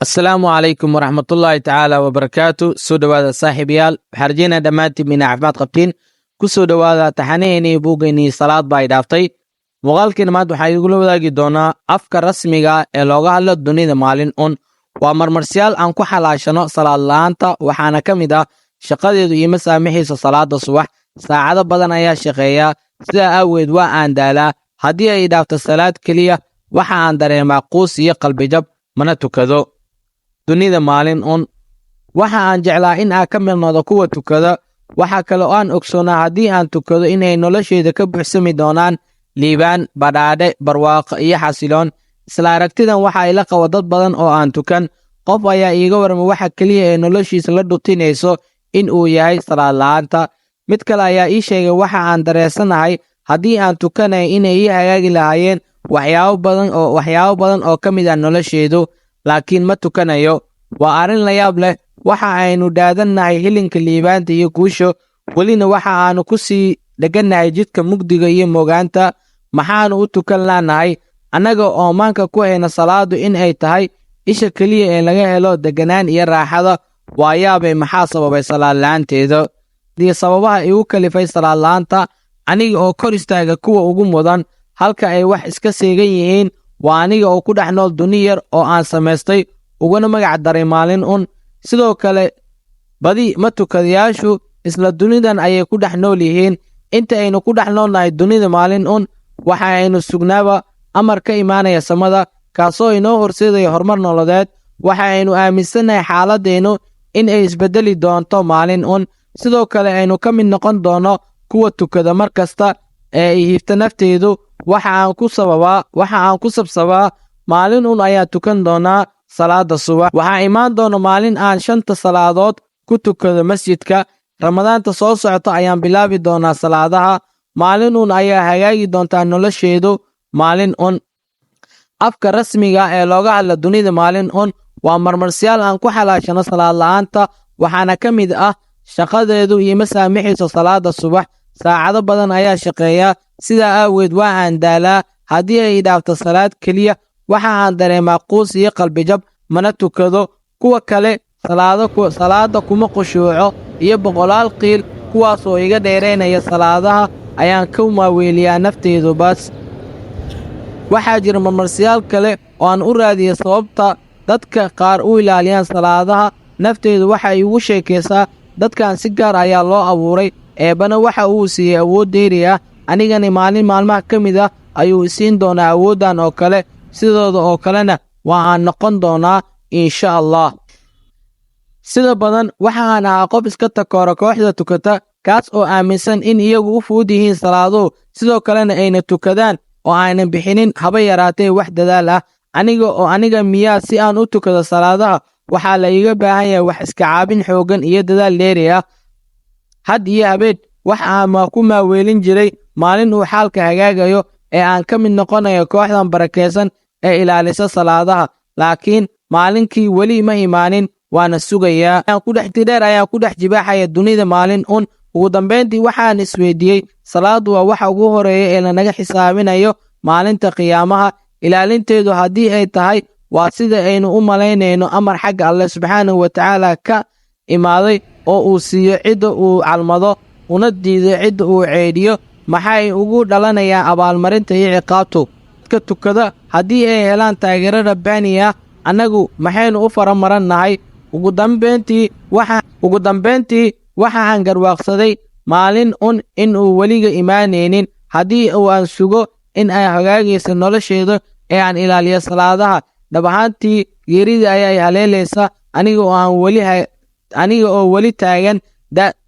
Asalaamu calaykum waraxmatullaahi tacaala wabarakaatu. Soo dhowaada, saaxiibayaal. Waxaan rajeynaa dhammaantiin inaa caafimaad qabtiin. Ku soo dhowaada taxanaheennii buuggeennii Salaad Baa I Dhaaftay. Muuqaalkiina maanta waxaa igula wadaagi doonaa afka rasmiga ee looga hadlo dunida maalin un. Waa marmarsiyaal aan ku xalaashano salaad la'aanta, waxaana ka mid ah: shaqadeedu iima saamaxayso salaada subax, saacado badan ayaa shaqeeyaa, sidaa aaweed waa aan daalaa, haddii ay dhaafto salaad keliya waxa aan dareemaa quus iyo qalbijab, mana tukado. Dunida maalin un. Waxa aan jeclaa in aan ka mid noqdo kuwa tukada. Waxa kale oo aan ogsoonaa haddii aan tukado inay noloshayda ka buuxsami doonaan liibaan, badhaadhe, barwaaqo iyo xasiloon. Isla aragtidan waxa ila qabo dad badan oo aan tukan. Qof ayaa iiga warramay waxa keliya ee noloshiisa la dhutinayso in uu yahay salaad la'aanta. Mid kale ayaa ii sheegay: waxa aan dareensanahay haddii aan tukanay inay ii hagaagi lahaayeen waxyaabo badan oo ka mid ah nolosheedu, laakiin ma tukanayo. Waa arrin la yaab leh. Waxa aynu dhaadannahay hilinka liibaanta iyo guusha, welina waxa aanu ku sii dhegannahay jidka mugdiga iyo mogaanta. Maxaanu u tukan laanahay, annaga oo maanka ku hayna salaadu in ay tahay isha keliya ee laga helo deganaan iyo raaxada? Waa yaabay, maxaa sababay salaad la'aanteeda iyo sababaha igu kalifay salaad la'aanta? Aniga oo kor istaaga kuwa ugu mudan halka ay wax iska seegan yihiin, waa aniga oo ku dhex nool duni yar oo aan samaystay, uguna magac daray maalin un. Sidoo kale, badi ma tukadayaashu isla dunidan ayay ku dhex nool yihiin. Inta aynu ku dhex noolnahay dunida maalin un, waxa aynu sugnaaba amar ka imaanaya samada, kaasoo inoo horseedaya horumar nololeed. Waxa aynu aaminsannahay xaaladeennu in ay isbeddeli doonto maalin un, sidoo kale aynu ka mid noqon doonno kuwa tukada mar kasta ee ay hifta nafteedu. Waxa aan ku sabsabaa: maalin un ayaa tukan doonaa salaada subax, waxaa imaan doona maalin aan shanta salaadood ku tukado masjidka, Ramadaanta soo socota ayaan bilaabi doonaa salaadaha, maalin un ayaa hagaagi doontaa nolosheedu, maalin un. Afka rasmiga ee looga hadla dunida maalin un waa marmarsiyaal aan ku xalaashano salaad la'aanta, waxaana ka mid ah: shaqadeedu iima saamixayso salaada subax, saacado badan ayaa shaqeeya, sidaa aaweed waa aan daalaa, haddii ay dhaafto salaad keliya waxa aan dareemaa quus iyo qalbijab, mana tukado, kuwa kale salaada kuma khushuuco, iyo boqolaal qiil kuwaasoo iga dheeraynaya salaadaha ayaan ku maaweeliyaa nafteedu. Bas, waxaa jira marmarsiyaal kale oo aan u raadiyay sababta dadka qaar u ilaaliyaan salaadaha. Nafteedu waxa ay igu sheekaysaa: dadkan si gaar ayaa loo abuuray, Eebbana waxa uu siiyey awood dheeri ah, anigani maalin maalmaha ka mid ah ayuu isiin doonaa awooddan oo kale, sidooda oo kalena waa aan noqon doonaa, insha Allah. Sida badan waxa aan ahaa qof iska takoora kooxda tukata, kaas oo aaminsan in iyagu u fudud yihiin salaaduhu, sidoo kalena ayna tukadaan oo aanan bixinin haba yaraatee wax dadaal ah. Aniga oo aniga miyaa? Si aan u tukado salaadaha waxaa la iiga baahan yahay wax iska caabin xooggan iyo dadaal dheeri ah. Had iyo habeen wax aan ku maaweelin jiray maalin uu xaalka hagaagayo ee aan ka mid noqonayo kooxdan barakaysan ee ilaalisa salaadaha, laakiin maalinkii weli ma imaanin, waana sugayaa. Dheer ayaan ku dhex jibaaxaya dunida maalin un. Ugu dambayntii waxaan isweydiiyey: salaadu waa waxa ugu horeeya ee lanaga xisaabinayo maalinta qiyaamaha. Ilaalinteedu haddii ay tahay waa sida aynu u malaynayno amar xagga Alleh subxaanahu wa tacaala ka imaaday oo uu siiyo cidda uu calmado una diido cidda uu ceydhiyo, maxay ugu dhalanayaan abaalmarinta iyo ciqaabtu? Dadka tukada haddii ay helaan taageero rabbaani ah, annagu maxaynu u faramarannahay? Ugu dambayntii waxa aan garwaaqsaday maalin un in uu weliga imaanaynin haddii uu aan sugo in ay hagaagaysa nolosheeda ee aan ilaaliyo salaadaha. Dhab ahaantii geeridii ayaa haleelaysa aniga oo weli taagan,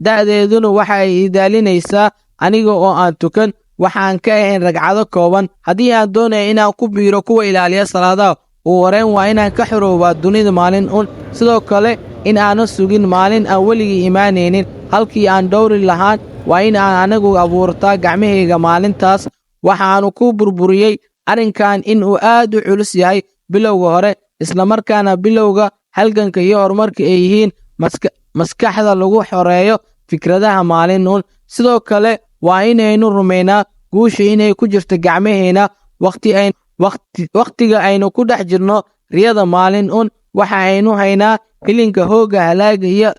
da'deeduna waxa ay idaalinaysaa aniga oo aan tukan waxaan ka ahayn ragcado kooban. Haddii aan doonaya inaan ku biiro kuwa ilaaliya salaadaha, ugu horeyn waa inaan ka xoroobaa dunida maalin un, sidoo kale in aanan sugin maalin aan weligii imaanaynin. Halkii aan dhowri lahaan, waa in aan anigu abuurtaa gacmahayga maalintaas. Waxaannu ku burburiyey arrinkan in uu aad u culus yahay bilowga hore, islamarkaana bilowga halganka iyo horumarka ay yihiin maskaxda lagu xoreeyo fikradaha maalin un. Sidoo kale waa inaynu rumaynaa guusha inay ku jirto gacmaheenna. Wakhtiga aynu ku dhex jirno riyada maalin un. Waxa aynu haynaa hilinka hoogga, halaaga iyo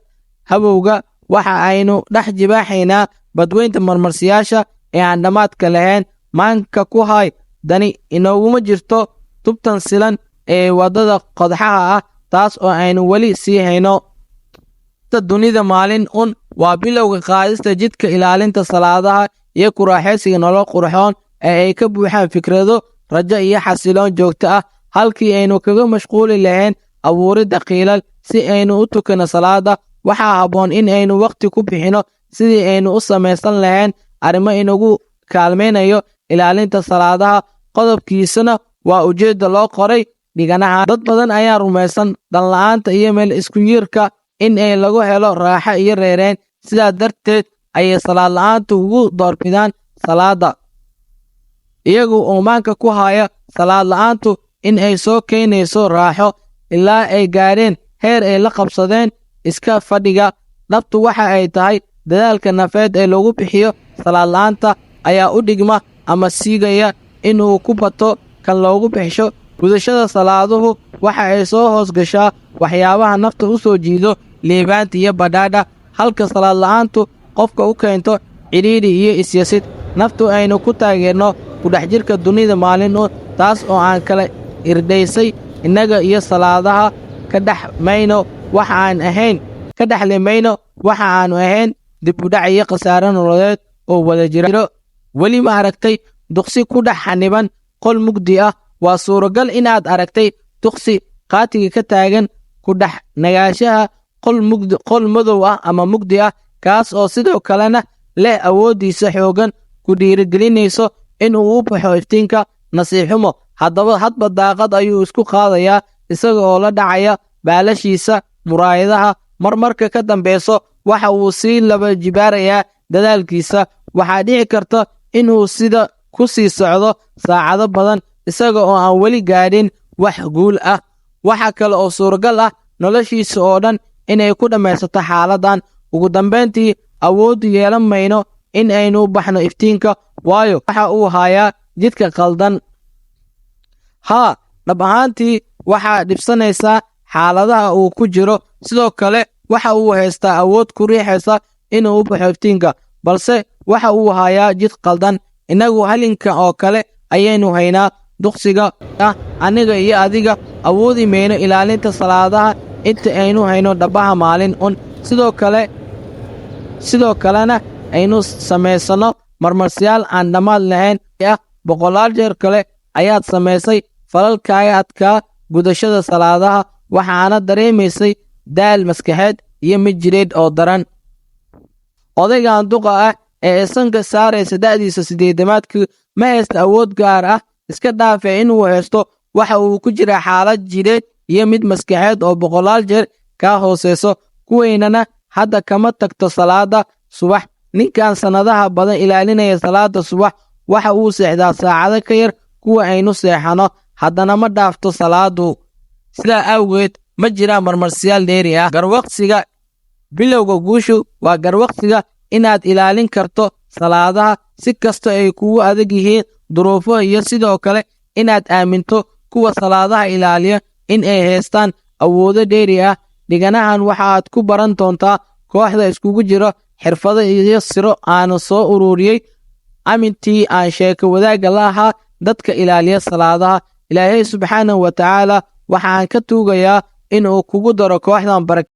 habowga. Waxa aynu dhex jibaaxaynaa badweynta marmarsiyaasha ee aan dhammaadka lahayn. Maanka ku hay, dani inooguma jirto tubtan silan ee waddada qodxaha ah, taas oo aynu weli sii hayno. Dunida maalin un waa bilowga qaadista jidka ilaalinta salaadaha iyo ku raaxaysiga nolol qurxoon ee ay ka buuxaan fikrado rajo iyo xasiloon joogto ah. Halkii aynu kaga mashquuli lahayn abuuridda qiilal si aynu u tukano salaada, waxaa habboon in aynu wakhti ku bixino sidii aynu u samaysan lahayn arrimo inagu kaalmaynayo ilaalinta salaadaha. Qodobkiisana waa ujeedda loo qoray dhiganaha. Dad badan ayaa rumaysan danla'aanta iyo meel isku yiirka in ay lagu helo raaxo iyo reereen. Sidaa darteed ayay salaad la'aantu ugu doorbidaan salaada, iyagu uumaanka ku haya salaad la'aantu in ay soo keenayso raaxo, ilaa ay gaadheen heer ay la qabsadeen iska fadhiga. Dhabtu waxa ay tahay, dadaalka nafeed ee lagu bixiyo salaad la'aanta ayaa u dhigma ama siigaya inuu ku bato kan loogu bixisho gudashada salaaduhu. Waxa ay soo hoos gashaa waxyaabaha nafta u soo jiido liibaanta iyo badhaadha, halka salaad la'aantu qofka u keento cidhiidhi iyo isyasid. Naftu aynu ku taageerno kudhex jirka dunida maalin un, taas oo aan kala irdhaysay innaga iyo salaadaha, ka dhex mayno waxa aan ahayn ka dhexli mayno waxa aanu ahayn dib u dhac iyo khasaare nololeed oo wada jiro. Weli ma aragtay duqsi ku dhex xaniban qol mugdi ah? Waa suuragal inaad aragtay duqsi qaatiga ka taagan ku dhex nagaashaha qol mugdi, qol madow ah ama mugdi ah, kaas oo sidoo kalena leh awooddiisa xooggan ku dhiirigelinayso inuu u baxo iftiinka. Nasiixumo haddaba, hadba daaqad ayuu isku qaadayaa, isaga oo la dhacaya baalashiisa muraayadaha. Marmarka ka dambeyso waxa uu sii laba jibaarayaa dadaalkiisa. Waxaa dhici karta inuu sida ku sii socdo saacado badan, isaga oo aan weli gaadhin wax guul ah. Waxa kale oo suuragal ah noloshiisa oo dhan inay ku dhammaysato xaaladdan. Ugu dambayntii, awooddu yeelan mayno in aynu u baxno iftiinka, waayo waxa uu hayaa jidka qaldan. Haa, dhab ahaantii waxaa dhibsanaysaa xaaladaha uu ku jiro. Sidoo kale waxa uu haystaa awood ku riixaysa inuu u baxo iftiinka, balse waxa uu hayaa jid qaldan. Innagu halinka oo kale ayaynu haynaa duqsiga ah. Aniga iyo adiga awoodi mayno ilaalinta salaadaha inta aynu hayno dhabbaha maalin un, sidoo kalena aynu samaysanno marmarsiyaal aan dhammaad lahayn ah. Boqolaal jeer kale ayaad samaysay falalkaaga adkaa gudashada salaadaha, waxaana dareemaysay daal maskaxeed iyo mid jireed oo daran. Odaygan duqa ah ee isanka saaraysa da'diisa 80-aadkii ma haysta awood gaar ah, iska dhaafee inuu haysto. Waxa uu ku jiraa xaalad jireed iyo mid maskaxeed oo boqolaal jeer kaa hooseyso. Kuweynana hadda kama tagto salaada subax. Ninkan sannadaha badan ilaalinaya salaada subax waxa uu seexdaa saacado ka yar kuwa aynu seexano, haddana ma dhaafto salaadu. Sidaa awgeed ma jiraan marmarsiyaal dheeri ah. Garwaqsiga bilowga guushu waa garwaqsiga inaad ilaalin karto salaadaha si kasta ay kugu adag yihiin duruufo, iyo sidoo kale inaad aaminto kuwa salaadaha ilaaliya in ay haystaan awoodo dheeri ah. Dhiganahan waxaad ku baran doontaa kooxda iskugu jiro xirfado iyo siro aanu soo ururiyey amintii aan sheeko wadaagga la ahaa dadka ilaaliya salaadaha. Ilaahay subxaanahu wa tacaala waxaan ka tuugayaa inuu kugu daro kooxdan. Barak.